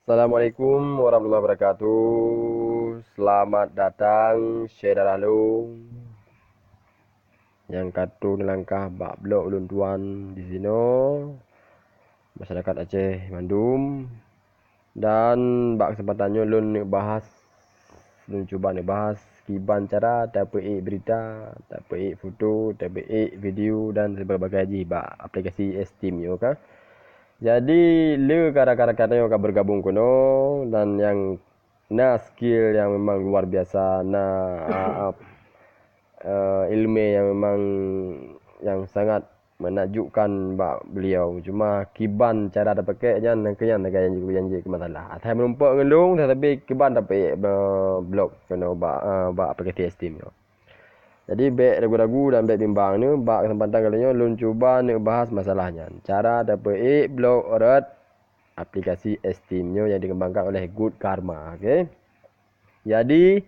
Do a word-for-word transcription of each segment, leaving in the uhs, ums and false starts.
Assalamualaikum warahmatullahi wabarakatuh. Selamat datang syedara lôn nyang ka troh neulangkah bak blog ulôn tuan disinoe, masyarakat Aceh mandum. Dan bak keuseumpatan nyoe lôn neuk bahas, lôn cuba neuk bahas kiban cara tapeuék beurita, tapeuék foto, tapeuék video dan sebagainya jih bak aplikasi Esteem nyoe ka. Jadi le ka rakan-rakan nyoe ka beugabong keunoe dan nyang na skill nyang memang luar biasa, na, a, a, eh, ileumé nyang memang nyang sangat menakjubkan bak beliau. Cuma kiban cara tapeuék nyan, nyan keuh nyan lagée nyang jeuet keu masalah. Asai meurumpok ngon lôn, tetapi kiban tapeuék, eh, blog keunoe bak, eh, bak aplikasi Esteem nyoe. Jadi bék ragu-ragu dan bék bimbang nyoe, bak keuseumpatan kali nyoe lôn cuba neuk bahas masalah nyan. Cara tapeuék blog rot aplikasi Esteem nyoe nyang dikembangkan oleh Good Karma, oke. Jadi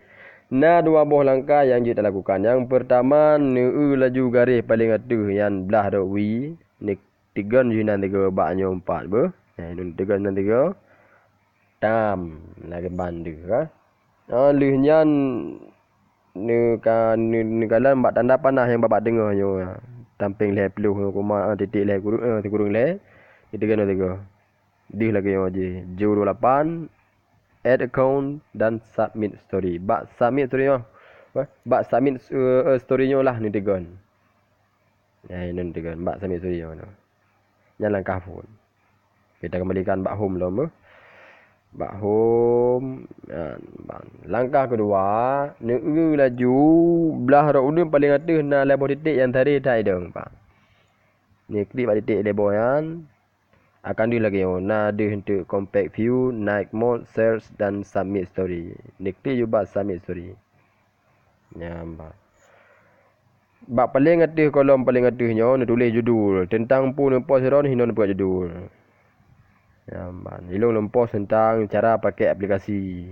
na dua boh langkah nyang jeuet talakukan. Nyang peurtama, neueu laju garéh paléng ateueh nyan blah rot wie, neuteugon jih nan tiga bak nyoe empat beuh. Nah, neuteugon nan tiga. Tam, lagée ban deuh ka. Ah, lheueh nyan neuka-, neu-, neukalon bak tanda panah nyang bak, bak teungoh nyoe, sampéng lhée ploh nyoe koma, ah, titik lhée kureueng, eh, sikureueng lhée, neuteugon tiga. Deuh lagée nyoe jih, Joe dua lapan, add account dan submit story. Bak submit story nyoe, eh, bak submit, eh, eh, story nyoe lah neuteugon. Nyan neuteugon bak submit story nyoe. Nyan langkah phôn. Kita kembalikan bak home lom, eh. Bak home, nyan, bang. Langkah keudua, neueu laju blah rot ulôn paléng ateueh na lhée boh titik nyang tari that idong, bang. Neuklik bak titik lhée boh nyan, akan deuh lagée nyoe, na deuh eunteuk compact view, night mode, search dan submit story. Neuklik ju bak submit story. Nyan, bang. Bak paléng ateueh, kolom paléng ateueh nyoe neutuléh judul, teuntang peue neupost sidroe hinoe neupeugah judul. Nyan, bang. Ilôn lôn post teuntang cara pakék aplikasi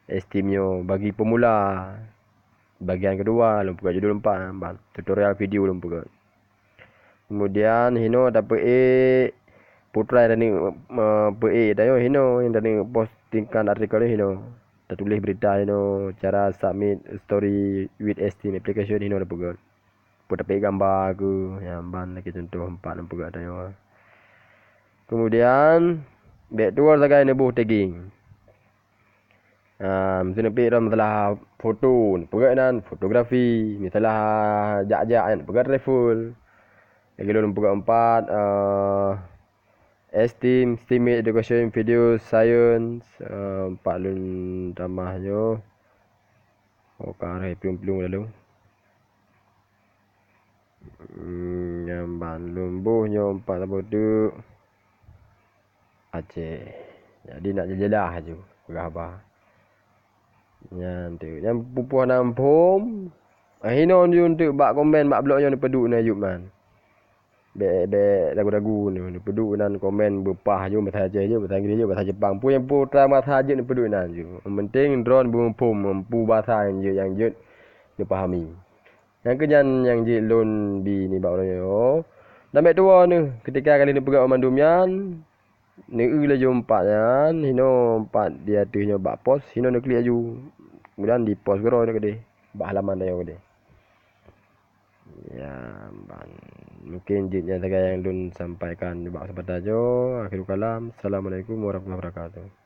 Esteem nyoe bagi pemula. Bagian keudua lôn peugah judul empat, bang. Tutorial video lôn peugah. Kemudian hinoe tapeuék, peue treuk taneuk, eh, peuék tanyoe hinoe, nyang taneuk postingkan artikel hinoe. Tatuléh beurita hinoe, cara submit story with Esteem application hinoe tapeugét. Peue tapeuék gamba keuh, nyan ban lagée cuntoh empat nyang peugét tanyoe. Kemudian, bék tuwoe sagai neuboh tagging. Ah, miseue neupiek droe masalah foto, neupeugét nan fotografi, misalah jak-jak nyan neupeugét travel. Lagée lôn peugét empat, eh, Esteem, Steemit, Education, Video, Science, eh, empat lôn tamah nyoe. Oh, ka rhoi plueng-plueng lalu. Hmm, nyan ban lôn boh nyoe empat saboh teuk. Aceh. Jadi nak jeulaih aju peugah haba. Nyan teuk. Nyan pupuih nam phom. Ah, hinoe jeuet teuk bak komen bak blog nyoe neupeuduek na Ayub man. Bék, bék ragu-ragu nyoe, neupeuduek nan komen beupah jeuet bahasa Aceh jeuet, bahasa Inggris jeuet, bahasa Jepang. Peue nyang peue tra bahasa jeuet neupeuduek nan jeuet. Nyang penting droen beumuphom, peue bahasa nyang jeuet, nyang jeuet neupahami. Nyang keuh nyan nyang jeuet lôn bi nibak uroe nyoe. Dan bék tuwoe neuh, keutika ka lheueh neupeugah bandum nyan, neueu laju empat nyan, hinoe empat di ateueh nyoe bak pos, hinoe neuklik laju. Kemudian di pos keudroe nyoe keudeh, bak halaman tanyoe keudeh. Ya, ban. Mungkin jeuet nyan sagai nyang lôn sampaikan nibak keuseumpatan nyoe. Akhirul kalam. Assalamualaikum warahmatullahi wabarakatuh.